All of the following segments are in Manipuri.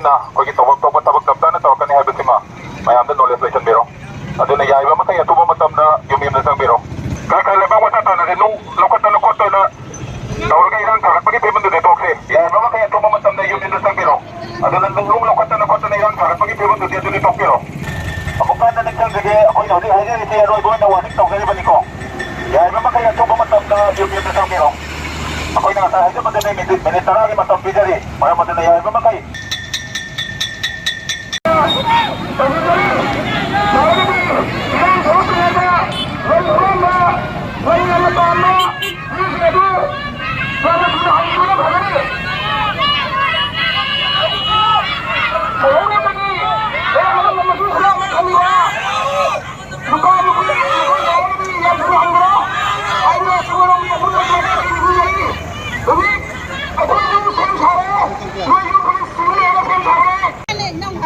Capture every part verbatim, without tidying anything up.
ꯑꯩꯈꯣꯏꯒꯤ ꯇꯧꯐꯝ ꯊꯣꯛꯄ ꯊꯕꯛ ꯆꯞ ꯆꯥꯅ ꯇꯧꯔꯛꯀꯅꯤ ꯍꯥꯏꯕꯁꯤꯃ ꯃꯌꯥꯝꯗ ꯅꯣꯂꯦꯖ ꯂꯩꯁꯟꯕꯤꯔꯣ꯫ ꯑꯗꯨꯅ ꯌꯥꯔꯤꯕ ꯃꯈꯩ ꯑꯊꯨꯕ ꯃꯇꯝꯗ ꯌꯨꯝ ꯌꯨꯝꯗ ꯆꯪꯕꯤꯔꯣ꯫ ꯈꯔ ꯈꯔ ꯂꯩꯕꯥꯛ ꯃꯆꯥ ꯇꯥꯟꯅꯁꯦ, ꯅꯨꯡ ꯂꯧꯈꯠꯇꯅ ꯈꯣꯠꯇꯅ ꯇꯧꯔꯒ ꯏꯔꯥꯡ ꯊꯥꯒꯠꯄꯒꯤ ꯐꯤꯕꯝꯗꯨꯗꯤ ꯇꯣꯛꯁꯦ꯫ ꯌꯥꯔꯤꯕ ꯃꯈꯩ ꯑꯊꯨꯕ ꯃꯇꯝꯗ ꯌꯨꯝ ꯌꯨꯝꯗ ꯆꯪꯕꯤꯔꯣ꯫ ꯑꯗꯨꯅ ꯅꯨꯡ ꯂꯧꯈꯠꯇꯅ ꯈꯣꯠꯇꯅ ꯏꯔꯥꯡ ꯊꯥꯒꯠꯄꯒꯤ ꯐꯤꯕꯝꯗꯨꯗꯤ ꯑꯗꯨꯗꯤ ꯇꯣꯛꯄꯤꯔꯣ꯫ ꯑꯃꯨꯛ ꯍꯟꯅ ꯅꯤꯡꯁꯤꯡꯖꯒꯦ, ꯑꯩꯈꯣꯏꯅ ꯍꯧꯖꯤꯛ ꯍꯥꯏꯖꯔꯤꯁꯦ ꯑꯔꯣꯏꯕ ꯑꯣꯏꯅ ꯋꯥꯔꯅꯤꯡ ꯇꯧꯖꯔꯤꯕꯅꯤꯀꯣ꯫ ꯌꯥꯔꯤꯕ ꯃꯈꯩ ꯑꯊꯨꯕ ꯃꯇꯝꯗ ꯌꯨꯝ ꯌꯨꯝꯗ ꯆꯪꯕꯤꯔꯣ꯫ ꯑꯩꯈꯣꯏꯅ ꯉꯁꯥꯏ ꯍꯥꯏꯖꯕꯗꯨꯅꯦ, ꯃꯤꯅꯤꯠ, ꯃꯤꯅꯤꯠ ꯇꯔꯥꯒꯤ ꯃꯇꯝ ꯄꯤꯖꯔꯤ꯫ ꯃꯔꯝ ꯑꯗꯨꯅ ꯌꯥꯔꯤꯕ ꯃꯈꯩ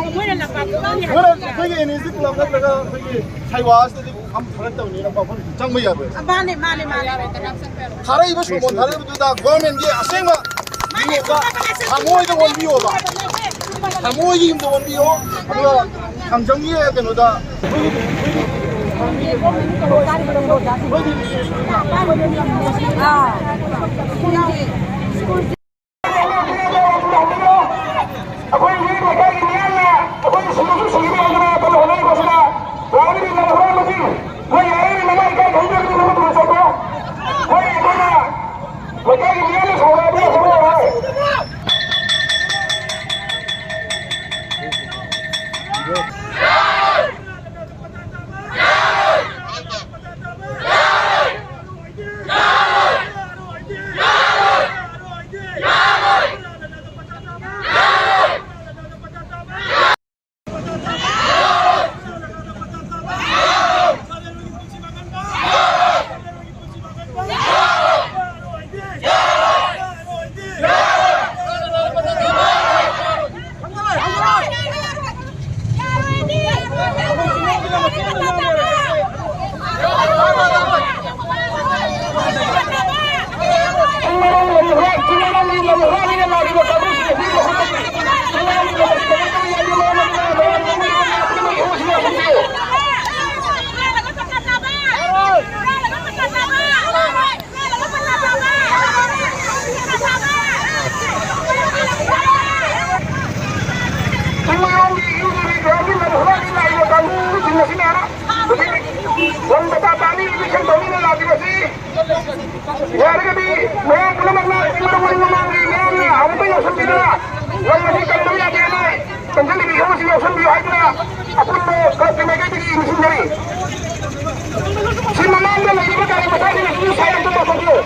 ꯑꯩꯈꯣꯏꯅ ꯑꯩꯈꯣꯏꯒꯤ ꯑꯦꯟ ꯑꯦꯁ ꯗꯤ ꯀ꯭ꯂꯕ ꯅꯠꯇ꯭ꯔꯒ ꯑꯩꯈꯣꯏꯒꯤ ꯁꯥꯏꯋꯥꯁꯇꯗꯤ ꯐꯝ ꯊꯥꯔꯛꯇꯕꯅꯤꯅ ꯃꯐꯝ ꯆꯪꯕ ꯌꯥꯔꯣꯏ꯫ ꯃꯥꯅꯦ, ꯃꯥꯅꯦ, ꯃꯥꯅꯦ꯫ ꯊꯥꯔꯛꯏꯕ ꯁꯣꯃꯣꯟ ꯊꯥꯔꯛꯏꯕꯗꯨꯗ ꯒꯣꯔꯃꯦꯟꯒꯤ ꯑꯁꯦꯡꯕ ꯊꯃꯣꯏꯗ ꯑꯣꯟꯕꯤꯌꯣꯕ꯫ ꯊꯃꯣꯏꯒꯤ ꯌꯨꯝꯗ ꯑꯣꯟꯕꯤꯌꯣ꯫ ꯑꯗꯨꯒ ꯊꯥꯡꯖꯝꯒꯤ ꯀꯩꯅꯣꯗ ꯑꯩꯈꯣꯏ ꯂꯩꯀꯥꯏꯒꯤ ꯃꯤꯌꯥꯝꯅ ꯑꯩꯈꯣꯏ ꯁꯤꯕꯁꯨ ꯁꯤꯕ ꯌꯥꯏꯗꯅ ꯀꯟꯅ ꯍꯣꯠꯅꯔꯤꯕꯁꯤꯗ ꯌꯥꯔꯒꯗꯤ ꯅꯪ ꯍꯨꯔꯥꯟꯕꯁꯤꯡ ꯅꯣꯏ ꯌꯥꯔꯒꯗꯤ ꯅꯃꯥ ꯏꯀꯥꯏ ꯈꯪꯗ꯭ꯔꯒꯗꯤ ꯅꯈꯨꯠ ꯊꯨꯅ ꯆꯠꯈ꯭ꯔꯣ꯫ ꯍꯣꯏ, ꯑꯩꯈꯣꯏꯅ ꯂꯩꯀꯥꯏꯒꯤ ꯃꯤꯌꯥꯝꯅ ꯁꯥꯎꯔꯛꯑꯗꯤ ꯑꯩꯈꯣꯏ ꯌꯥꯔꯣꯏ꯫ ꯇꯧꯅꯤꯅ ꯂꯥꯛꯂꯤꯕꯁꯤ ꯌꯥꯔꯒꯗꯤ ꯃꯌꯥꯝ ꯄꯨꯝꯅꯃꯛꯅ ꯏꯃꯥ ꯃꯅꯤꯡ ꯃꯃꯥꯡꯒꯤ ꯃꯤꯌꯥꯝꯅ ꯑꯃꯨꯛꯇ ꯌꯥꯎꯁꯟꯕꯤꯗꯨꯅ ꯂꯝ ꯑꯁꯤ ꯀꯟꯗꯕ ꯌꯥꯗꯦ ꯍꯥꯏꯅ ꯀꯟꯖꯜꯂꯤꯕ ꯏꯁꯧ ꯑꯁꯤ ꯌꯥꯎꯁꯟꯕꯤꯌꯨ ꯍꯥꯏꯗꯨꯅ ꯑꯄꯨꯟꯕ ꯀ꯭ꯂꯕꯀꯤ ꯃꯥꯏꯀꯩꯗꯒꯤ ꯅꯤꯡꯁꯤꯡꯖꯔꯤ꯫ ꯁꯤ ꯃꯃꯥꯡꯗ ꯂꯩꯔꯤꯕ ꯒꯥꯔꯤ ꯃꯆꯥꯁꯤꯡ ꯑꯁꯤꯁꯨ ꯁꯥꯏꯠ ꯑꯝꯇ ꯇꯧꯊꯣꯛꯄꯤꯌꯨ꯫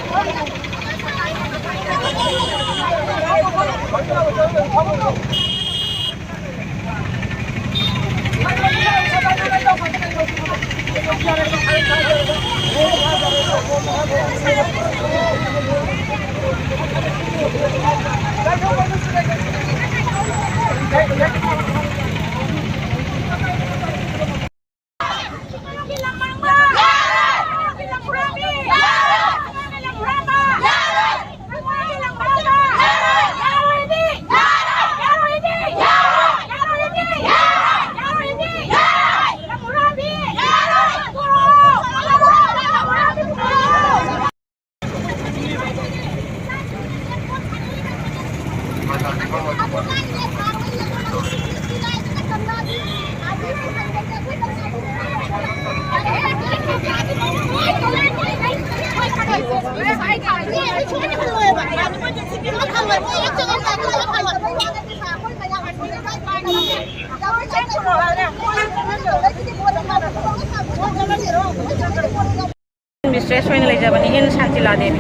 ꯃꯤꯁꯇ꯭ꯔꯦꯁ ꯑꯣꯏꯅ ꯂꯩꯖꯕꯅꯤ, ꯑꯦꯟ ꯁꯥꯟꯇꯤꯂꯥ ꯗꯦꯕꯤ꯫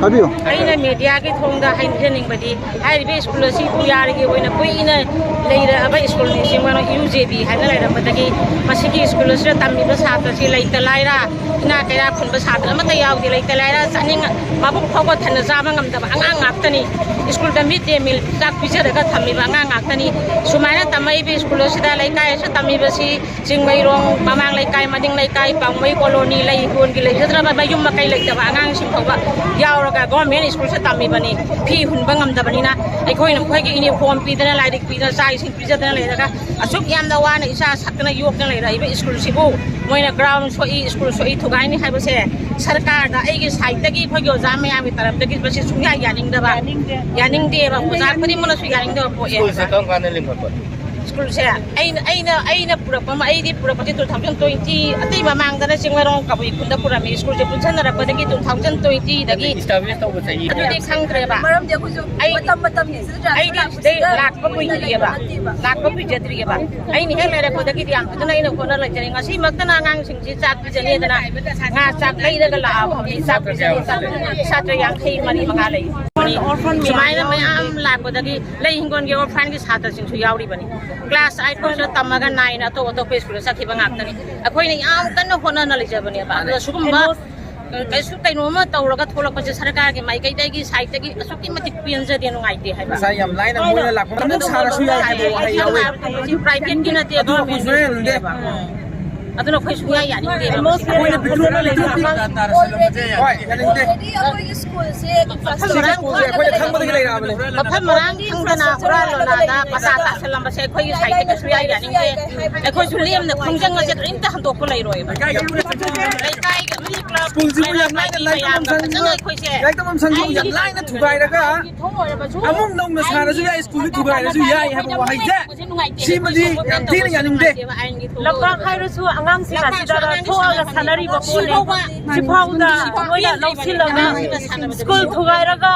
ꯍꯥꯏꯕꯤꯌꯨ꯫ ꯑꯩꯅ ꯃꯦꯗꯤꯌꯥꯒꯤ ꯊꯣꯡꯗ ꯍꯥꯏꯖꯅꯤꯡꯕꯗꯤ, ꯍꯥꯏꯔꯤꯕ ꯁ꯭ꯀꯨꯜ ꯑꯁꯤꯕꯨ ꯌꯥꯔꯒꯤ ꯑꯣꯏꯅ ꯀꯨꯏꯅ ꯂꯩꯔꯛꯑꯕ ꯁ꯭ꯀꯨꯜꯅꯤ꯫ ꯁꯤ ꯃꯔꯨ ꯌꯨ ꯖꯦ ꯕꯤ ꯍꯥꯏꯅ ꯂꯩꯔꯝꯕꯗꯒꯤ ꯃꯁꯤꯒꯤ ꯁ꯭ꯀꯨꯜ ꯑꯁꯤꯗ ꯇꯝꯃꯤꯕ ꯁꯥꯇ꯭ꯔꯁꯤ ꯂꯩꯇ ꯂꯥꯏꯔ, ꯏꯅꯥ ꯀꯩꯔꯥ ꯈꯨꯟꯕ ꯁꯥꯇ꯭ꯔ ꯑꯃꯠꯇ ꯌꯥꯎꯗꯦ꯫ ꯂꯩꯇ ꯂꯥꯏꯔ ꯆꯥꯅꯤꯡ, ꯃꯕꯨꯛ ꯐꯥꯎꯕ ꯊꯟꯅ ꯆꯥꯕ ꯉꯝꯗꯕ ꯑꯉꯥꯡ ꯉꯥꯛꯇꯅꯤ꯫ ꯁ꯭ꯀꯨꯜꯗ ꯃꯤꯗ ꯗꯦ ꯃꯤꯜ ꯆꯥꯛ ꯄꯤꯖꯔꯒ ꯊꯝꯃꯤꯕ ꯑꯉꯥꯡ ꯉꯥꯛꯇꯅꯤ꯫ ꯁꯨꯃꯥꯏꯅ ꯇꯝꯃꯛꯏꯕ ꯁ꯭ꯀꯨꯜ ꯑꯁꯤꯗ, ꯂꯩꯀꯥꯏ ꯑꯁꯤꯗ ꯇꯝꯃꯤꯕꯁꯤ ꯆꯤꯡꯃꯩꯔꯣꯡ ꯃꯃꯥꯡ ꯂꯩꯀꯥꯏ, ꯃꯅꯤꯡ ꯂꯩꯀꯥꯏ, ꯄꯥꯎꯃꯩ ꯀꯣꯂꯣꯅꯤ, ꯂꯩ ꯍꯤꯡꯒꯣꯜꯒꯤ ꯂꯩꯖꯗ꯭ꯔꯕ ꯃꯌꯨꯝ ꯃꯀꯩ ꯂꯩꯇꯕ ꯑꯉꯥꯡꯁꯤꯡ ꯐꯥꯎꯕ ꯌꯥꯎꯔꯒ ꯒꯣꯔꯃꯦꯟ ꯁ꯭ꯀꯨꯜꯁꯤꯗ ꯇꯝꯃꯤꯕꯅꯤ꯫ ꯐꯤ ꯍꯨꯟꯕ ꯉꯝꯗꯕꯅꯤꯅ ꯑꯩꯈꯣꯏꯅ ꯃꯈꯣꯏꯒꯤ ꯌꯨꯅꯤꯐꯣꯔꯝ ꯄꯤꯗꯅ, ꯂꯥꯏꯔꯤꯛ ꯄꯤꯗꯅ, ꯆꯥꯛ ꯏꯁꯤꯡ ꯄꯤꯖꯗꯅ ꯂꯩꯔꯒ, ꯑꯁꯨꯛ ꯌꯥꯝꯅ ꯋꯥꯅ ꯏꯆꯥ ꯁꯛꯇꯅ ꯌꯣꯛꯇꯅ ꯂꯩꯔꯛꯏꯕ ꯁ꯭ꯀꯨꯜꯁꯤꯕꯨ ꯃꯣꯏꯅ ꯒ꯭ꯔꯥꯎꯟ ꯁꯣꯛꯏ, ꯁ꯭ꯀꯨꯜ ꯁꯣꯛꯏ, ꯊꯨꯒꯥꯏꯅꯤ ꯍꯥꯏꯕꯁꯦ ꯁꯔꯀꯥꯔꯗ ꯑꯩꯒꯤ ꯁꯥꯏꯠꯇꯒꯤ, ꯑꯩꯈꯣꯏꯒꯤ ꯑꯣꯖꯥ ꯃꯌꯥꯝꯒꯤ ꯇꯔꯞꯇꯒꯤ ꯃꯁꯤ ꯁꯨꯡꯌꯥ ꯌꯥꯅꯤꯡꯗꯕ, ꯌꯥꯅꯤꯡꯗꯦꯕ꯫ ꯑꯣꯖꯥ ꯈꯨꯗꯤꯡꯃꯛꯅꯁꯨ ꯌꯥꯅꯤꯡꯗꯕ ꯄꯣꯛꯑꯦ꯫ ꯁ꯭ꯀꯨꯜꯁꯦ ꯀꯔꯝ ꯀꯥꯟꯗ ꯂꯤꯡꯈꯠꯄ? ꯁ꯭ꯀꯨꯜꯁꯦ ꯑꯩꯅ ꯑꯩꯅ ꯑꯩꯅ ꯄꯨꯔꯛꯄ ꯑꯃ, ꯑꯩꯗꯤ ꯄꯨꯔꯛꯄꯁꯦ two thousand twenty, ꯑꯇꯩ ꯃꯃꯥꯡꯗꯅ ꯆꯤꯡꯃꯩꯔꯣꯡ ꯀꯕꯨꯏ ꯈꯨꯟꯗ ꯄꯨꯔꯝꯃꯤ꯫ ꯁ꯭ꯀꯨꯜꯁꯦ ꯄꯨꯟꯁꯤꯟꯅꯔꯛꯄꯗꯒꯤ two thousand twenty ꯗꯒꯤ establish ꯇꯧꯕ ꯆꯍꯤ ꯑꯗꯨꯗꯤ ꯈꯪꯗ꯭ꯔꯦꯕ꯫ ꯃꯔꯝꯗꯤ ꯑꯩꯈꯣꯏꯁꯨ ꯑꯩ ꯃꯇꯝ ꯃꯇꯝꯒꯤ ꯁꯤꯗ ꯑꯩꯗꯤ transfer ꯁꯤꯗꯩ ꯂꯥꯛꯄ ꯂꯥꯛꯄ ꯀꯨꯏꯗ꯭ꯔꯤꯑꯕ꯫ ꯅꯠꯇꯦꯕ꯫ ꯂꯥꯛꯄ ꯀꯨꯏꯖꯗ꯭ꯔꯤꯑꯕ꯫ ꯑꯩꯅ ꯍꯦꯛ ꯂꯩꯔꯛꯄꯗꯒꯤꯗꯤ ꯌꯥꯝ ꯐꯖꯅ ꯑꯩꯅ ꯍꯣꯠꯅ ꯂꯩꯖꯔꯦ꯫ ꯉꯁꯤꯃꯛꯇꯅ ꯑꯉꯥꯡꯁꯤꯡꯁꯤ ꯆꯥꯛ ꯄꯤꯖꯅꯤꯗꯅ ꯉꯥ ꯆꯥꯛ ꯂꯩꯔꯒ ꯂꯥꯛꯑꯕ ꯍꯧꯖꯤꯛ ꯆꯥꯛ ꯄꯤꯖꯅꯤ꯫ ꯁꯥꯇ꯭ꯔ ꯌꯥꯡꯈꯩ ꯃꯔꯤ ꯃꯉꯥ ꯂꯩ꯫ ꯁꯨꯃꯥꯏꯅ ꯃꯌꯥꯝ ꯂꯥꯛꯄꯗꯒꯤ ꯂꯩ ꯍꯤꯡꯒꯣꯜꯒꯤ orphanꯒꯤ ꯁꯥꯇ꯭ꯔꯁꯤꯡꯁꯨ ꯌꯥꯎꯔꯤꯕꯅꯤ꯫ Class eight ꯐꯥꯎꯁꯤꯗ ꯇꯝꯃꯒ nine ꯑꯇꯣꯞ ꯑꯇꯣꯞꯄ ꯁ꯭ꯀꯨꯜꯗ ꯆꯠꯈꯤꯕ ꯉꯥꯛꯇꯅꯤ꯫ ꯑꯩꯈꯣꯏꯅ ꯌꯥꯝ ꯀꯟꯅ ꯍꯣꯠꯅꯅ ꯂꯩꯖꯕꯅꯦꯕ꯫ ꯑꯗꯨꯗ ꯁꯤꯒꯨꯝꯕ ꯀꯩꯁꯨ ꯀꯩꯅꯣꯝꯃ ꯇꯧꯔꯒ ꯊꯣꯛꯂꯛꯄꯁꯦ ꯁꯔꯀꯥꯔꯒꯤ ꯃꯥꯏꯀꯩꯗꯒꯤ, ꯁꯥꯏꯠꯇꯒꯤ ꯑꯁꯨꯛꯀꯤ ꯃꯇꯤꯛ ꯄꯦꯟꯖꯗꯦ, ꯅꯨꯡꯉꯥꯏꯇꯦ ꯍꯥꯏꯕ꯫ ꯉꯁꯥꯏ ꯌꯥꯝ ꯂꯥꯏꯅ ꯃꯣꯏꯅ ꯂꯥꯛꯄ ꯃꯇꯝꯗ ꯁꯥꯔꯁꯨ ꯌꯥꯏ ꯍꯥꯏꯕ ꯋꯥꯍꯩ ꯌꯥꯎꯋꯦ꯫ ꯁꯤ privateꯀꯤ ꯅꯠꯇꯦ, ꯑꯗꯨ ꯑꯩꯈꯣꯏ ꯁꯨꯡꯌꯥ ꯌꯥꯅꯤꯡꯗꯦ꯫ ꯎꯝ꯫ ꯑꯗꯨꯅ ꯑꯩꯈꯣꯏ ꯁꯨꯡꯌꯥ ꯌꯥꯅꯤꯡꯗꯦꯕ꯫ ꯑꯩꯈꯣꯏꯅ ꯄꯤꯛꯆꯔ ꯂꯩꯇꯦ꯫ ꯍꯣꯏ, ꯌꯥꯅꯤꯡꯗꯦ꯫ Already ꯑꯩꯈꯣꯏꯒꯤ ꯁ꯭ꯀꯨꯜꯁꯦ ꯁꯤꯒꯤ ꯁ꯭ꯀꯨꯜꯁꯦ ꯑꯩꯈꯣꯏꯅ ꯈꯪꯕꯗꯒꯤ ꯂꯩꯔꯛꯑꯕꯅꯦ꯫ ꯃꯐꯝ ꯃꯔꯥꯡ ꯈꯪꯗꯅ ꯍꯨꯔꯥꯟ ꯂꯣꯅꯥꯗ ꯄꯇꯥ ꯇꯥꯁꯜꯂꯝꯕꯁꯦ ꯑꯩꯈꯣꯏꯒꯤ ꯁꯥꯏꯠꯇꯒꯤ ꯁꯨꯡꯌꯥ ꯌꯥꯅꯤꯡꯗꯦ꯫ ꯑꯩꯈꯣꯏꯁꯨ ꯂꯦꯝꯅ ꯈꯣꯡꯖꯪ ꯑꯁꯦ ꯀꯔꯤꯝꯇ ꯍꯟꯗꯣꯛꯄ ꯂꯩꯔꯣꯏꯕ꯫ ꯂꯩꯀꯥꯏꯒꯤ ꯑꯃꯠꯇ ꯁ꯭ꯀꯨꯜꯁꯤꯕꯨ ꯌꯥꯝ ꯂꯥꯏꯅ ꯂꯥꯏꯔꯤꯛ ꯇꯝꯐꯝ ꯁꯪ-, ꯐꯖꯅ ꯑꯩꯈꯣꯏꯁꯦ ꯂꯥꯏꯔꯤꯛ ꯇꯝꯐꯝ ꯁꯪꯁꯤꯕꯨ ꯌꯥꯝ ꯂꯥꯏꯅ ꯊꯨꯒꯥꯏꯔꯒ ꯑꯃꯨꯛ ꯅꯧꯅ ꯁꯥꯔꯁꯨ ꯌꯥꯏ, ꯁ꯭ꯀꯨꯜꯁꯤ ꯊꯨꯒꯥꯏꯔꯁꯨ ꯌꯥꯏ ꯍꯥꯏꯕ ꯋꯥꯍꯩꯁꯦ ꯁꯤꯃꯗꯤ ꯌꯥꯝ ꯊꯤꯅ ꯌꯥꯅꯤꯡꯗꯦ꯫ ꯂꯝꯄꯥꯛ ꯍꯥꯏꯔꯁꯨ ꯑꯉꯥꯡꯁꯤꯡ ꯑꯁꯤꯗ ꯊꯣꯛꯑꯒ ꯁꯥꯟꯅꯔꯤꯕ ꯄꯣꯠꯅꯤ꯫ ꯁꯤꯐꯥꯎꯗ ꯃꯣꯏꯅ ꯂꯧꯁꯤꯜꯂꯒ ꯁ꯭ꯀꯨꯜ ꯊꯨꯒꯥꯏꯔꯒ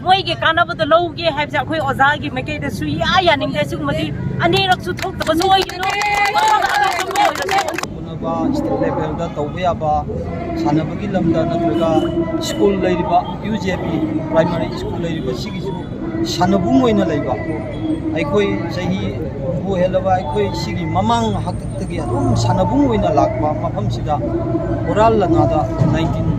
ꯃꯣꯏꯒꯤ ꯀꯥꯟꯅꯕꯗꯣ ꯂꯧꯒꯦ ꯍꯥꯏꯕꯁꯦ ꯑꯩꯈꯣꯏ ꯑꯣꯖꯥꯒꯤ ꯃꯥꯏꯀꯩꯗꯁꯨ ꯏꯌꯥ ꯌꯥꯅꯤꯡꯗꯦ꯫ ꯁꯤꯒꯨꯝꯕꯗꯤ ꯑꯅꯤꯔꯛꯁꯨ ꯊꯣꯛꯇꯕꯁꯨ ꯑꯣꯏꯒꯅꯨ꯫ ꯄꯨꯅꯕ state levelꯗ ꯇꯧꯕ ꯌꯥꯕ ꯁꯥꯟꯅꯕꯒꯤ ꯂꯝꯗ ꯅꯠꯇ꯭ꯔꯒ ꯁ꯭ꯀꯨꯜ ꯂꯩꯔꯤꯕ ꯌꯨ ꯖꯦ ꯄꯤ primary school ꯂꯩꯔꯤꯕ ꯁꯤꯒꯤꯁꯨ ꯁꯥꯟꯅꯕꯨꯡ ꯑꯣꯏꯅ ꯂꯩꯕ, ꯑꯩꯈꯣꯏ ꯆꯍꯤ ꯍꯨꯝꯐꯨ ꯍꯦꯜꯂꯕ ꯑꯩꯈꯣꯏ ꯁꯤꯒꯤ ꯃꯃꯥꯡ ꯍꯥꯛꯇꯛꯇꯒꯤ ꯑꯗꯨꯝ ꯁꯥꯟꯅꯕꯨꯡ ꯑꯣꯏꯅ ꯂꯥꯛꯄ ꯃꯐꯝꯁꯤꯗ ꯍꯨꯔꯥꯟ ꯂꯅꯥꯗ nineteen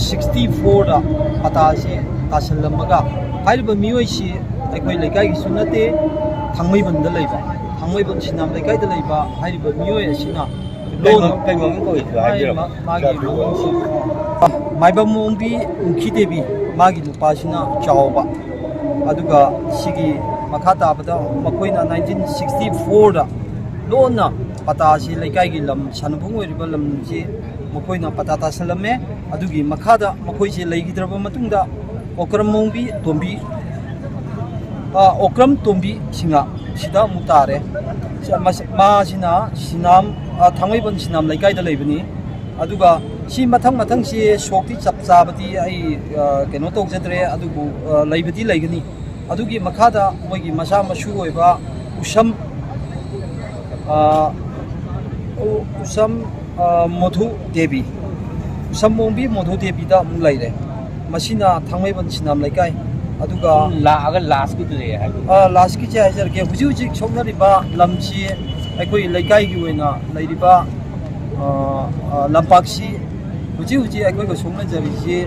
sixty fourꯗ ꯄꯇꯥꯁꯤ ꯇꯥꯁꯤꯜꯂꯝꯃꯒ ꯍꯥꯏꯔꯤꯕ ꯃꯤꯑꯣꯏꯁꯤ ꯑꯩꯈꯣꯏ ꯂꯩꯀꯥꯏꯒꯤꯁꯨ ꯅꯠꯇꯦ, ꯊꯥꯡꯃꯩꯕꯟꯗ ꯂꯩꯕ, ꯊꯥꯡꯃꯩꯕꯟ ꯁꯤꯅꯥꯝ ꯂꯩꯀꯥꯏꯗ ꯂꯩꯕ ꯍꯥꯏꯔꯤꯕ ꯃꯤꯑꯣꯏ ꯑꯁꯤꯅ ꯀꯩ ꯂꯣꯟ ꯃ-, ꯀꯩ ꯃꯃꯤꯡ ꯀꯧꯏ? ꯍꯥꯏꯕꯤꯔꯝꯃꯣ꯫ ꯃꯥ-, ꯃꯥꯒꯤ ꯃꯃꯤꯡꯁꯤ ꯃꯥꯏꯕꯝ ꯑꯣꯡꯕꯤ ꯎꯈꯤꯗꯦꯕꯤ, ꯃꯥꯒꯤ ꯅꯨꯄꯥꯁꯤꯅ ꯆꯥꯎꯕ꯫ ꯑꯗꯨꯒ ꯁꯤꯒꯤ ꯃꯈꯥ ꯇꯥꯕꯗ ꯃꯈꯣꯏꯅ nineteen sixty fourꯗ ꯂꯣꯟꯅ ꯄꯇꯥꯁꯤ ꯂꯩꯀꯥꯏꯒꯤ ꯂꯝ, ꯁꯥꯟꯅꯕꯨꯡ ꯑꯣꯏꯔꯤꯕ ꯂꯝꯁꯤ ꯃꯈꯣꯏꯅ ꯄꯇꯥ ꯇꯥꯁꯤꯜꯂꯝꯃꯦ꯫ ꯑꯗꯨꯒꯤ ꯃꯈꯥꯗ ꯃꯈꯣꯏꯁꯦ ꯂꯩꯈꯤꯗ꯭ꯔꯕ ꯃꯇꯨꯡꯗ ꯑꯣꯀ꯭ꯔꯝ ꯃꯣꯡꯕꯤ ꯇꯣꯝꯕꯤ, ꯑ, ꯑꯣꯀ꯭ꯔꯝ ꯇꯣꯝꯕꯤ ꯁꯤꯡꯍ, ꯁꯤꯗ ꯑꯃꯨꯛ ꯇꯥꯔꯦ꯫ ꯁꯤ-, ꯃꯁꯤ-, ꯃꯥꯁꯤꯅ ꯁꯤꯅꯥꯝ, ꯑ, ꯊꯥꯡꯃꯩꯕꯟ ꯁꯤꯅꯥꯝ ꯂꯩꯀꯥꯏꯗ ꯂꯩꯕꯅꯤ꯫ ꯑꯗꯨꯒ ꯁꯤ ꯃꯊꯪ ꯃꯊꯪꯁꯤ ꯁꯣꯛꯇꯤ ꯆꯞ ꯆꯥꯕꯗꯤ ꯑꯩ, ꯑ, ꯀꯩꯅꯣ ꯇꯧꯖꯗ꯭ꯔꯦ, ꯑꯗꯨꯕꯨ, ꯑ, ꯂꯩꯕꯗꯤ ꯂꯩꯒꯅꯤ꯫ ꯑꯗꯨꯒꯤ ꯃꯈꯥꯗ ꯃꯣꯏꯒꯤ ꯃꯆꯥ ꯃꯁꯨ ꯑꯣꯏꯕ ꯎꯁꯝ, ꯑ, ꯎ-, ꯎꯁꯝ, ꯑ, ꯃꯣꯙꯨ ꯗꯦꯕꯤ, ꯎꯁꯝ ꯃꯣꯡꯕꯤ ꯃꯣꯙꯨ ꯗꯦꯕꯤꯗ ꯑꯃꯨꯛ ꯂꯩꯔꯦ꯫ ꯃꯁꯤꯅ ꯊꯥꯡꯃꯩꯕꯟ ꯁꯤꯅꯥꯝ ꯂꯩꯀꯥꯏ꯫ ꯑꯗꯨꯒ ꯂꯥꯛꯑꯒ ꯂꯥꯁꯀꯤꯗꯨꯗꯤ ꯍꯥꯏꯕꯤꯌꯨ꯫ ꯑ, ꯂꯥꯁꯀꯤꯁꯦ ꯍꯥꯏꯖꯔꯛꯀꯦ꯫ ꯍꯧꯖꯤꯛ ꯍꯧꯖꯤꯛ ꯁꯣꯛꯅꯔꯤꯕ ꯂꯝꯁꯤ ꯑꯩꯈꯣꯏ ꯂꯩꯀꯥꯏꯒꯤ ꯑꯣꯏꯅ ꯂꯩꯔꯤꯕ, ꯑ, ꯑ, ꯂꯝꯄꯥꯛꯁꯤ ꯍꯧꯖꯤꯛ ꯍꯧꯖꯤꯛ ꯑꯩꯈꯣꯏꯒ ꯁꯣꯛꯅꯖꯔꯤꯁꯤ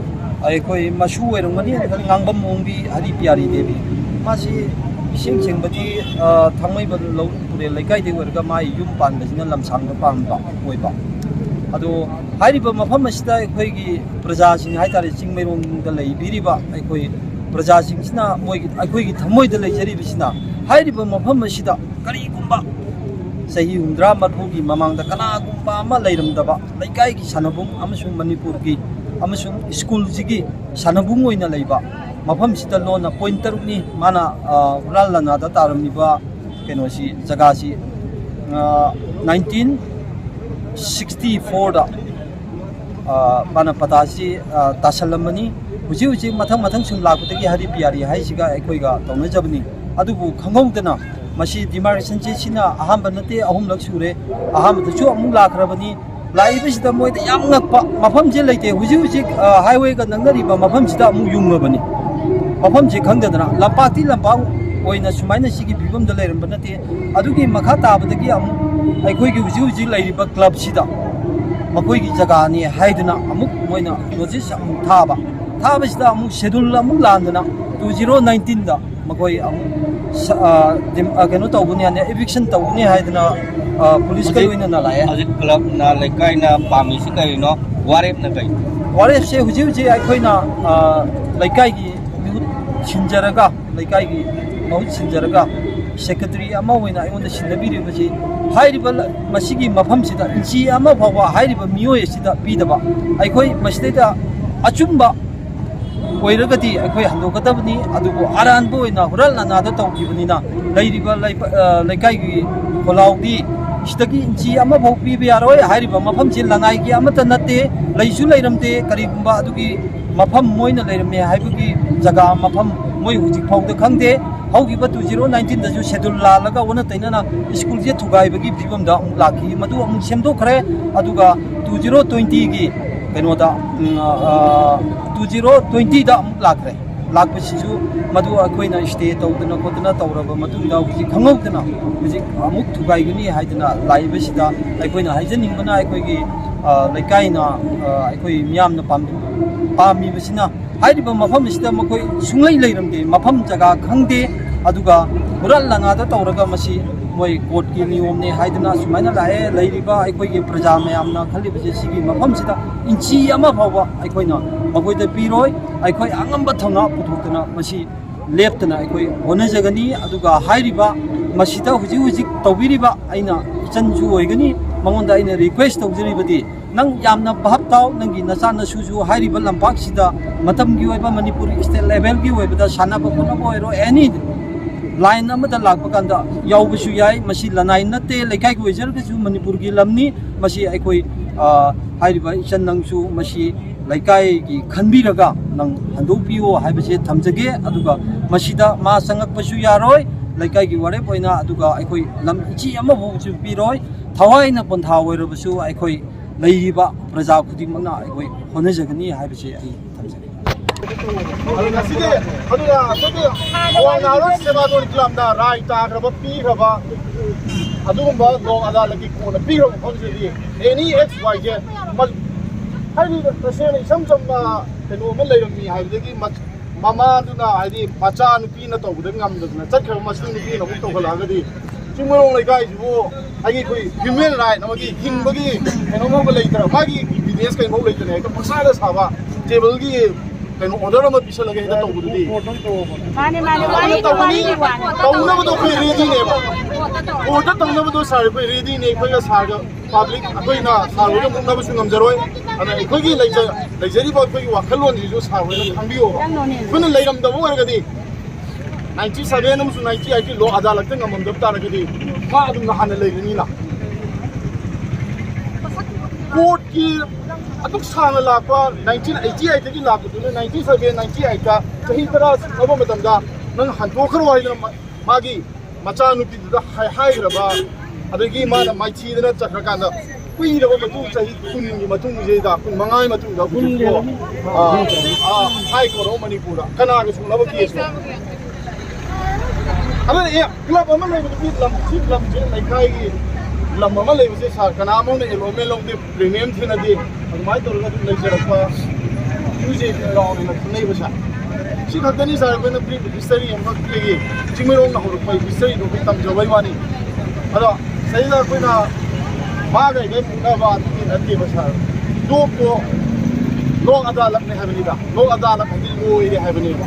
ꯑꯩꯈꯣꯏ ꯃꯁꯨ ꯑꯣꯏꯔꯝꯒꯅꯤ, ꯉꯥꯡꯕꯝ ꯃꯣꯡꯕꯤ ꯍꯔꯤ ꯄꯤꯌꯥꯔꯤ ꯗꯦꯕꯤ꯫ ꯃꯥꯁꯤ ꯏꯁꯦꯡ ꯁꯦꯡꯕꯗꯤ, ꯑ, ꯊꯥꯡꯃꯩꯕꯟ ꯂꯧ ꯇꯨꯔꯦꯜ ꯂꯩꯀꯥꯏꯗꯒꯤ ꯑꯣꯏꯔꯒ ꯃꯥꯒꯤ ꯌꯨꯝ ꯄꯥꯟꯕꯁꯤꯅ ꯂꯝꯁꯥꯡꯗ ꯄꯥꯟꯕ ꯑꯣꯏꯕ꯫ ꯑꯗꯣ ꯍꯥꯏꯔꯤꯕ ꯃꯐꯝ ꯑꯁꯤꯗ ꯑꯩꯈꯣꯏꯒꯤ ꯄ꯭ꯔꯖꯥꯁꯤꯡ ꯍꯥꯏꯇꯥꯔꯦ, ꯆꯤꯡꯃꯩꯔꯣꯡꯗ ꯂꯩꯕꯤꯔꯤꯕ ꯑꯩꯈꯣꯏ ꯄ꯭ꯔꯖꯥꯁꯤꯡꯁꯤꯅ ꯃꯣꯏꯒꯤ, ꯑꯩꯈꯣꯏꯒꯤ ꯊꯃꯣꯏꯗ ꯂꯩꯖꯔꯤꯕꯁꯤꯅ ꯍꯥꯏꯔꯤꯕ ꯃꯐꯝ ꯑꯁꯤꯗ ꯀꯔꯤꯒꯨꯝꯕ ꯆꯍꯤ ꯍꯨꯝꯗ꯭ꯔꯥ ꯃꯔꯤꯐꯨꯒꯤ ꯃꯃꯥꯡꯗ ꯀꯅꯥꯒꯨꯝꯕ ꯑꯃ ꯂꯩꯔꯝꯗꯕ ꯂꯩꯀꯥꯏꯒꯤ ꯁꯥꯟꯅꯕꯨꯡ ꯑꯃꯁꯨꯡ ꯃꯅꯤꯄꯨꯔꯒꯤ ꯑꯃꯁꯨꯡ ꯁ꯭ꯀꯨꯜꯁꯤꯒꯤ ꯁꯥꯟꯅꯕꯨꯡ ꯑꯣꯏꯅ ꯂꯩꯕ ꯃꯐꯝꯁꯤꯗ ꯂꯣꯟꯅ ꯄꯣꯏꯟ ꯇꯔꯨꯛꯅꯤ ꯃꯥꯅ, ꯑ, ꯍꯨꯔꯥꯟ ꯂꯥꯟꯅꯥꯗ ꯇꯥꯔꯝꯃꯤꯕ ꯀꯩꯅꯣꯁꯤ, ꯖꯒꯥꯁꯤ, ꯑ, ꯅꯥꯏꯟꯇꯤꯟ ꯁꯤꯛꯁꯇꯤ ꯐꯣꯔꯗ, ꯑ, ꯃꯥꯅ ꯄꯇꯥꯁꯤ, ꯑ, ꯇꯥꯁꯜꯂꯝꯕꯅꯤ꯫ ꯍꯧꯖꯤꯛ ꯍꯧꯖꯤꯛ ꯃꯊꯪ ꯃꯊꯪ ꯁꯨꯝ ꯂꯥꯛꯄꯗꯒꯤ ꯍꯔꯤ ꯄꯤꯌꯥꯔꯤ ꯍꯥꯏꯁꯤꯒ ꯑꯩꯈꯣꯏꯒ ꯇꯧꯅꯖꯕꯅꯤ꯫ ꯑꯗꯨꯕꯨ ꯈꯪꯍꯧꯗꯅ ꯃꯁꯤ ꯗꯤꯃꯥꯔꯀꯦꯁꯟꯁꯤ ꯁꯤꯅ ꯑꯍꯥꯟꯕ ꯅꯠꯇꯦ, ꯑꯍꯨꯝꯂꯛ ꯁꯨꯔꯦ꯫ ꯑꯍꯥꯟꯕꯗꯁꯨ ꯑꯃꯨꯛ ꯂꯥꯛꯈ꯭ꯔꯕꯅꯤ꯫ ꯂꯥꯛꯏꯕꯁꯤꯗ ꯃꯣꯏꯗ ꯌꯥꯝ ꯉꯛꯄ, ꯃꯐꯝꯁꯦ ꯂꯩꯇꯦ꯫ ꯍꯧꯖꯤꯛ ꯍꯧꯖꯤꯛ, ꯑ, ꯍꯥꯏꯋꯦꯒ ꯅꯛꯅꯔꯤꯕ ꯃꯐꯝꯁꯤꯗ ꯑꯃꯨꯛ ꯌꯨꯡꯉꯕꯅꯤ꯫ ꯃꯐꯝꯁꯦ ꯈꯪꯗꯗꯅ ꯂꯝꯄꯥꯛꯇꯤ ꯂꯝꯄꯥꯛ ꯑꯣꯏꯅ ꯁꯨꯃꯥꯏꯅ ꯁꯤꯒꯤ ꯐꯤꯕꯝꯗ ꯂꯩꯔꯝꯕ ꯅꯠꯇꯦ꯫ ꯑꯗꯨꯒꯤ ꯃꯈꯥ ꯇꯥꯕꯗꯒꯤ ꯑꯃꯨꯛ ꯑꯩꯈꯣꯏꯒꯤ ꯍꯧꯖꯤꯛ ꯍꯧꯖꯤꯛ ꯂꯩꯔꯤꯕ ꯀ꯭ꯂꯕꯁꯤꯗ ꯃꯈꯣꯏꯒꯤ ꯖꯒꯥꯅꯤ ꯍꯥꯏꯗꯨꯅ ꯑꯃꯨꯛ ꯃꯣꯏꯅ ꯅꯣꯇꯤꯁ ꯑꯃꯨꯛ ꯊꯥꯕ꯫ ꯊꯥꯕꯁꯤꯗ ꯑꯃꯨꯛ ꯁꯦꯗꯨꯜ ꯑꯃꯨꯛ ꯂꯥꯟꯗꯅ ꯇꯨ ꯖꯤꯔꯣ ꯅꯥꯏꯟꯇꯤꯟꯗ ꯃꯈꯣꯏ ꯑꯃꯨꯛ ꯁ-, ꯑ, ꯗꯤꯝ-, ꯑ, ꯀꯩꯅꯣ ꯇꯧꯒꯅꯤ ꯍꯥꯏꯅ, ꯏꯚꯤꯛꯁꯟ ꯇꯧꯒꯅꯤ ꯍꯥꯏꯗꯅ, ꯑ, ꯄꯨꯂꯤꯁꯀ ꯍꯧꯖꯤꯛ, ꯂꯣꯏꯅꯅ ꯂꯥꯛꯑꯦ꯫ ꯍꯧꯖꯤꯛ ꯀ꯭ꯂꯕꯅ, ꯂꯩꯀꯥꯏꯅ ꯄꯥꯝꯃꯤꯁꯤ ꯀꯔꯤꯅꯣ? ꯋꯥꯔꯦꯞꯅ ꯀꯔꯤ? ꯋꯥꯔꯦꯞꯁꯦ ꯍꯧꯖꯤꯛ ꯍꯧꯖꯤꯛ ꯑꯩꯈꯣꯏꯅ, ꯑ, ꯂꯩꯀꯥꯏꯒꯤ ꯃꯤꯍꯨꯠ ꯁꯤꯟꯖꯔꯒ, ꯂꯩꯀꯥꯏꯒꯤ ꯃꯍꯨꯠ ꯁꯤꯟꯖꯔꯒ ꯁꯦꯀ꯭ꯔꯦꯇꯔꯤ ꯑꯃ ꯑꯣꯏꯅ ꯑꯩꯉꯣꯟꯗ ꯁꯤꯟꯅꯕꯤꯔꯤꯕꯁꯤ, ꯍꯥꯏꯔꯤꯕ ꯂ-, ꯃꯁꯤꯒꯤ ꯃꯐꯝꯁꯤꯗ ꯏꯟꯆꯤ ꯑꯃ ꯐꯥꯎꯕ ꯍꯥꯏꯔꯤꯕ ꯃꯤꯑꯣꯏ ꯑꯁꯤꯗ ꯄꯤꯗꯕ, ꯑꯩꯈꯣꯏ ꯃꯁꯤꯗꯩꯗ ꯑꯆꯨꯝꯕ ꯑꯣꯏꯔꯒꯗꯤ ꯑꯩꯈꯣꯏ ꯍꯟꯗꯣꯛꯀꯗꯕꯅꯤ꯫ ꯑꯗꯨꯕꯨ ꯑꯔꯥꯟꯕ ꯑꯣꯏꯅ ꯍꯨꯔꯥꯟ ꯂꯥꯟꯅꯥꯗ ꯇꯧꯈꯤꯕꯅꯤꯅ ꯂꯩꯔꯤꯕ ꯂꯩꯕ-, ꯑ, ꯂꯩꯀꯥꯏꯒꯤ ꯈꯣꯜꯂꯥꯎꯗꯤ ꯁꯤꯗꯒꯤ ꯏꯟꯆꯤ ꯑꯃꯐꯥꯎ ꯄꯤꯕ ꯌꯥꯔꯣꯏ꯫ ꯍꯥꯏꯔꯤꯕ ꯃꯐꯝꯁꯤ ꯂꯅꯥꯏꯒꯤ ꯑꯃꯠꯇ ꯅꯠꯇꯦ, ꯂꯩꯁꯨ ꯂꯩꯔꯝꯗꯦ꯫ ꯀꯔꯤꯒꯨꯝꯕ ꯑꯗꯨꯒꯤ ꯃꯐꯝ ꯃꯣꯏꯅ ꯂꯩꯔꯝꯃꯦ ꯍꯥꯏꯕꯒꯤ ꯖꯒꯥ ꯃꯐꯝ ꯃꯣꯏ ꯍꯧꯖꯤꯛ ꯐꯥꯎꯗ ꯈꯪꯗꯦ꯫ ꯍꯧꯈꯤꯕ two zero nineteen ꯗꯁꯨ ꯁꯦꯗꯨꯜ ꯂꯥꯜꯂꯒ ꯑꯣꯟꯅ ꯇꯩꯅꯅ ꯁ꯭ꯀꯨꯜꯁꯦ ꯊꯨꯒꯥꯏꯕꯒꯤ ꯐꯤꯕꯝꯗ ꯑꯃꯨꯛ ꯂꯥꯛꯈꯤ꯫ ꯃꯗꯨ ꯑꯃꯨꯛ ꯁꯦꯝꯗꯣꯛꯈ꯭ꯔꯦ꯫ ꯑꯗꯨꯒ two zero twenty ꯒꯤ ꯀꯩꯅꯣꯗ, ꯎꯝ, ꯑ, two zero twenty ꯗ ꯑꯃꯨꯛ ꯂꯥꯛꯈ꯭ꯔꯦ꯫ ꯂꯥꯛꯄꯁꯤꯁꯨ ꯃꯗꯨ ꯑꯩꯈꯣꯏꯅ stay ꯇꯧꯗꯅ ꯈꯣꯠꯇꯅ ꯇꯧꯔꯕ ꯃꯇꯨꯡꯗ ꯍꯧꯖꯤꯛ ꯈꯪꯍꯧꯗꯅ ꯍꯧꯖꯤꯛ ꯑꯃꯨꯛ ꯊꯨꯒꯥꯏꯒꯅꯤ ꯍꯥꯏꯗꯅ ꯂꯥꯛꯏꯕꯁꯤꯗ ꯑꯩꯈꯣꯏꯅ ꯍꯥꯏꯖꯅꯤꯡꯕꯅ ꯑꯩꯈꯣꯏꯒꯤ, ꯑ, ꯂꯩꯀꯥꯏꯅ, ꯑ, ꯑꯩꯈꯣꯏ ꯃꯤꯌꯥꯝꯅ ꯄꯥꯝ-, ꯄꯥꯝꯃꯤꯕꯁꯤꯅ ꯍꯥꯏꯔꯤꯕ ꯃꯐꯝ ꯑꯁꯤꯗ ꯃꯈꯣꯏ ꯁꯨꯡꯂꯩ ꯂꯩꯔꯝꯗꯦ, ꯃꯐꯝ ꯖꯒꯥ ꯈꯪꯗꯦ꯫ ꯑꯗꯨꯒ ꯍꯨꯔꯥꯟ ꯂꯥꯟꯅꯥꯗ ꯇꯧꯔꯒ ꯃꯁꯤ ꯃꯣꯏ ꯀꯣꯔꯠꯀꯤ ꯅꯤꯌꯣꯝꯅꯦ ꯍꯥꯏꯗꯅ ꯁꯨꯃꯥꯏꯅ ꯂꯥꯛꯑꯦ꯫ ꯂꯩꯔꯤꯕ ꯑꯩꯈꯣꯏꯒꯤ ꯄ꯭ꯔꯖꯥ ꯃꯌꯥꯝꯅ ꯈꯜꯂꯤꯕꯁꯦ ꯁꯤꯒꯤ ꯃꯐꯝꯁꯤꯗ ꯏꯟꯆꯤ ꯑꯃ ꯐꯥꯎꯕ ꯑꯩꯈꯣꯏꯅ ꯃꯈꯣꯏꯗ ꯄꯤꯔꯣꯏ꯫ ꯑꯩꯈꯣꯏ ꯑꯉꯝꯕ ꯊꯧꯅꯥ ꯄꯨꯊꯣꯛꯇꯅ ꯃꯁꯤ ꯂꯦꯞꯇꯅ ꯑꯩꯈꯣꯏ ꯍꯣꯠꯅꯖꯒꯅꯤ꯫ ꯑꯗꯨꯒ ꯍꯥꯏꯔꯤꯕ ꯃꯁꯤꯗ ꯍꯧꯖꯤꯛ ꯍꯧꯖꯤꯛ ꯇꯧꯕꯤꯔꯤꯕ ꯑꯩꯅ ꯏꯆꯟꯁꯨ ꯑꯣꯏꯒꯅꯤ, ꯃꯉꯣꯟꯗ ꯑꯩꯅ request ꯇꯧꯖꯔꯤꯕꯗꯤ, ꯅꯪ ꯌꯥꯝꯅ ꯚꯥꯞ ꯇꯥꯎ, ꯅꯪꯒꯤ ꯅꯆꯥ ꯅꯁꯨꯁꯨ ꯍꯥꯏꯔꯤꯕ ꯂꯝꯄꯥꯛꯁꯤꯗ ꯃꯇꯝꯒꯤ ꯑꯣꯏꯕ ꯃꯅꯤꯄꯨꯔ state level ꯒꯤ ꯑꯣꯏꯕꯗ ꯁꯥꯟꯅꯕ ꯈꯣꯠꯅꯕ ꯑꯣꯏꯔꯣ, any line ꯑꯃꯗ ꯂꯥꯛꯄ ꯀꯥꯟꯗ ꯌꯥꯎꯕꯁꯨ ꯌꯥꯏ꯫ ꯃꯁꯤ ꯂꯅꯥꯏ ꯅꯠꯇꯦ, ꯂꯩꯀꯥꯏꯒꯤ ꯑꯣꯏꯖꯔꯒꯁꯨ ꯃꯅꯤꯄꯨꯔꯒꯤ ꯂꯝꯅꯤ꯫ ꯃꯁꯤ ꯑꯩꯈꯣꯏ, ꯑ, ꯍꯥꯏꯔꯤꯕ ꯏꯆꯟ ꯅꯪꯁꯨ ꯃꯁꯤ ꯂꯩꯀꯥꯏꯒꯤ ꯈꯟꯕꯤꯔꯒ ꯅꯪ ꯍꯟꯗꯣꯛꯄꯤꯌꯣ ꯍꯥꯏꯕꯁꯦ ꯊꯝꯖꯒꯦ꯫ ꯑꯗꯨꯒ ꯃꯁꯤꯗ ꯃꯥ ꯆꯪꯉꯛꯄꯁꯨ ꯌꯥꯔꯣꯏ ꯂꯩꯀꯥꯏꯒꯤ ꯋꯥꯔꯦꯞ ꯑꯣꯏꯅ, ꯑꯗꯨꯒ ꯑꯩꯈꯣꯏ ꯂꯝ ꯏꯟꯆꯤ ꯑꯃꯐꯥꯎꯁꯨ ꯄꯤꯔꯣꯏ꯫ ꯊꯋꯥꯏꯅ ꯄꯣꯟꯊꯥ ꯑꯣꯏꯔꯕꯁꯨ ꯑꯩꯈꯣꯏ ꯂꯩꯔꯤꯕ ꯄ꯭ꯔꯖꯥ ꯈꯨꯗꯤꯡꯃꯛꯅ ꯑꯩꯈꯣꯏ ꯍꯣꯠꯅꯖꯒꯅꯤ ꯍꯥꯏꯕꯁꯦ ꯑꯩ ꯊꯝꯖꯒꯦ꯫ ꯑꯗꯨ ꯉꯁꯤꯗꯤ, ꯑꯗꯨꯅ ꯑꯩꯈꯣꯏꯒꯤ ꯑꯋꯥꯡ ꯅꯍꯥꯔꯣꯜ ꯁꯦꯕꯥꯗꯣꯟ ꯀ꯭ꯂꯕꯅ ꯔꯥꯏ ꯇꯥꯈ꯭ꯔꯕ, ꯄꯤꯈ꯭ꯔꯕ, ꯑꯗꯨꯒꯨꯝꯕ ꯅꯣꯡ ꯑꯗꯥꯂꯛꯀꯤ ꯀꯣꯟꯅ ꯄꯤꯈ꯭ꯔꯕ ꯃꯐꯝꯁꯤꯗꯗꯤ any X Y Z ꯃ-, ꯍꯥꯏꯗꯤ ꯇꯁꯦꯡꯅ ꯏꯆꯝ ꯆꯝꯅ ꯀꯩꯅꯣ ꯑꯃ ꯂꯩꯔꯝꯃꯤ ꯍꯥꯏꯕꯗꯒꯤ ꯃ-, ꯃꯃꯥꯗꯨꯅ ꯍꯥꯏꯗꯤ ꯃꯆꯥ ꯅꯨꯄꯤꯅ ꯇꯧꯕꯗ ꯉꯝꯗꯗꯅ ꯆꯠꯈ꯭ꯔꯕ ꯃꯆꯥ ꯅꯨꯄꯤꯅ ꯑꯃꯨꯛ ꯇꯧꯈꯠꯂꯛꯑꯒꯗꯤ ꯆꯤꯡꯃꯩꯔꯣꯡ ꯂꯩꯀꯥꯏꯁꯤꯕꯨ ꯑꯩꯒꯤ ꯑꯩꯈꯣꯏ human right ꯑꯃꯒꯤ ꯍꯤꯡꯕꯒꯤ ꯀꯩꯅꯣꯝ ꯑꯃ ꯂꯩꯇ꯭ꯔꯥ, ꯃꯥꯒꯤ business ꯀꯩꯅꯣꯝ ꯂꯩꯇꯅ ꯍꯦꯛꯇ ꯄꯪꯁꯥꯗ ꯁꯥꯕ, ꯇꯦꯕꯜꯒꯤ ꯀꯩꯅꯣ order ꯑꯃ ꯄꯤꯁꯜꯂꯒ ꯍꯦꯛꯇ ꯇꯧꯕꯗꯨꯗꯤ ꯃꯥꯅꯦ, ꯃꯥꯅꯦ, ꯇꯧꯅꯤ, ꯋꯥꯔꯤꯒꯤ ꯇꯧꯅꯤ, ꯋꯥꯅꯤ, ꯋꯥꯅꯤ꯫ ꯇꯧꯅꯕꯗꯣ ꯑꯩꯈꯣꯏ readyꯅꯦꯕ꯫ ꯀꯣꯔꯠꯇ ꯇꯧꯅꯕꯗꯣ ꯁꯥꯔ ꯑꯩꯈꯣꯏ readyꯅꯦ, ꯑꯩꯈꯣꯏꯒ ꯁꯥꯔꯒ public ꯑꯩꯈꯣꯏꯅ ꯁꯥꯔ ꯍꯣꯏꯒ ꯃꯨꯛꯅꯕꯁꯨ ꯉꯝꯖꯔꯣꯏ꯫ ꯑꯗꯨꯅ ꯑꯩꯈꯣꯏꯒꯤ ꯂꯩꯖ-, ꯂꯩꯖꯔꯤꯕ ꯑꯩꯈꯣꯏꯒꯤ ꯋꯥꯈꯜꯂꯣꯟꯁꯤꯁꯨ ꯁꯥꯔ ꯍꯣꯏꯅ ꯈꯪꯕꯤꯌꯣꯕ꯫ ꯑꯩꯈꯣꯏꯅ ꯂꯩꯔꯝꯗꯕ ꯑꯣꯏꯔꯒꯗꯤ, ꯅꯥꯏꯟꯇꯤꯟ ꯁꯕꯦꯟ ꯑꯃꯁꯨꯡ ꯅꯥꯏꯟꯇꯤꯟ ꯑꯩꯠꯀꯤ ꯂꯣꯛ ꯑꯗꯥꯂꯠꯇ ꯉꯝꯃꯝꯗꯕ ꯇꯥꯔꯒꯗꯤ, ꯃꯥ ꯑꯗꯨꯝ ꯅꯍꯥꯟꯅ ꯂꯩꯔꯅꯤꯅ꯫ ꯀꯣꯔꯠꯀꯤ ꯑꯗꯨꯛ ꯁꯥꯡꯅ ꯂꯥꯛꯄ, ꯅꯥꯏꯟꯇꯤꯟ ꯑꯩꯠꯇꯤ ꯑꯩꯠꯇꯒꯤ ꯂꯥꯛꯄꯗꯨꯅ ꯅꯥꯏꯟꯇꯤꯟ ꯁꯕꯦꯟ, ꯅꯥꯏꯟꯇꯤꯟ ꯑꯩꯠꯇ ꯆꯍꯤ ꯇꯔꯥ ꯁꯨꯅꯕ ꯃꯇꯝꯗ ꯅꯪ ꯍꯟꯗꯣꯛꯈ꯭ꯔꯣ ꯍꯥꯏꯗꯅ ꯃꯥꯒꯤ ꯃꯆꯥꯅꯨꯄꯤꯗꯨꯗ ꯍꯥꯏ-, ꯍꯥꯏꯈ꯭ꯔꯕ, ꯑꯗꯒꯤ ꯃꯥꯅ ꯃꯥꯏꯊꯤꯗꯅ ꯆꯠꯈ꯭ꯔꯀꯥꯟꯗ, ꯀꯨꯏꯔꯕ ꯃꯇꯨꯡ, ꯆꯍꯤ ꯀꯨꯟꯒꯤ ꯃꯇꯨꯡꯁꯤꯗꯩꯗ, ꯀꯨꯟ ꯃꯉꯥꯒꯤ ꯃꯇꯨꯡꯗ ꯍꯧꯖꯤꯛ ꯀꯨꯟ ꯍꯦꯜꯂꯅꯤ꯫ ꯑꯥ, ꯑꯥ, ꯍꯥꯏ ꯀꯣꯔꯠ ꯑꯣꯐ ꯃꯅꯤꯄꯨꯔꯗ ꯀꯅꯥꯒ ꯁꯨꯅꯕ ꯀꯦꯁꯅꯣ? ꯑꯗꯨꯅ ꯑꯦ, ꯀ꯭ꯂꯕ ꯑꯃ ꯂꯩꯕꯗꯨꯒꯤ ꯂꯝ, ꯁꯤ ꯂꯝꯁꯦ ꯂꯩꯀꯥꯏꯒꯤ ꯂꯝ ꯑꯃ ꯂꯩꯕꯁꯦ ꯁꯥꯔ, ꯀꯅꯥ ꯑꯃꯅ ꯑꯦꯂꯣꯠꯃꯦꯟ ꯂꯧꯗꯦ, ꯄ꯭ꯔꯤꯃꯤꯌꯝ ꯊꯤꯅꯗꯦ, ꯑꯗꯨꯃꯥꯏꯅ ꯇꯧꯔꯒ ꯑꯗꯨꯝ ꯂꯩꯖꯔꯛꯄ ꯏꯁꯨꯁꯦ ꯆꯥꯎꯅ ꯈꯪꯅꯩꯕ ꯁꯥꯔ꯫ ꯁꯤ ꯈꯛꯇꯅꯤ ꯁꯥꯔ, ꯑꯩꯈꯣꯏꯅ ꯕ꯭ꯔꯤꯐ ꯍꯤꯁꯇꯔꯤ ꯑꯃꯈꯛ ꯄꯤꯔꯤ, ꯆꯤꯡꯃꯩꯔꯣꯡꯅ ꯍꯧꯔꯛꯄ ꯍꯤꯁꯇꯔꯤꯗꯨ ꯑꯩꯈꯣꯏ ꯇꯝꯖꯕꯩ ꯋꯥꯅꯤ꯫ ꯑꯗꯣ ꯁꯤꯗꯩꯗ ꯑꯩꯈꯣꯏꯅ ꯃꯥꯒ ꯑꯩꯒ ꯃꯨꯛꯅꯕ ꯑꯗꯨꯗꯤ ꯅꯠꯇꯦꯕ ꯁꯥꯔ꯫ ꯂꯣꯛꯇꯣ ꯂꯣꯛ ꯑꯗꯥꯂꯠꯅꯦ ꯍꯥꯏꯕꯅꯤꯗ, ꯂꯣꯛ ꯑꯗꯥꯂꯠ ꯍꯥꯏꯗꯤ ꯂꯣꯏꯔꯦ ꯍꯥꯏꯕꯅꯦꯕ꯫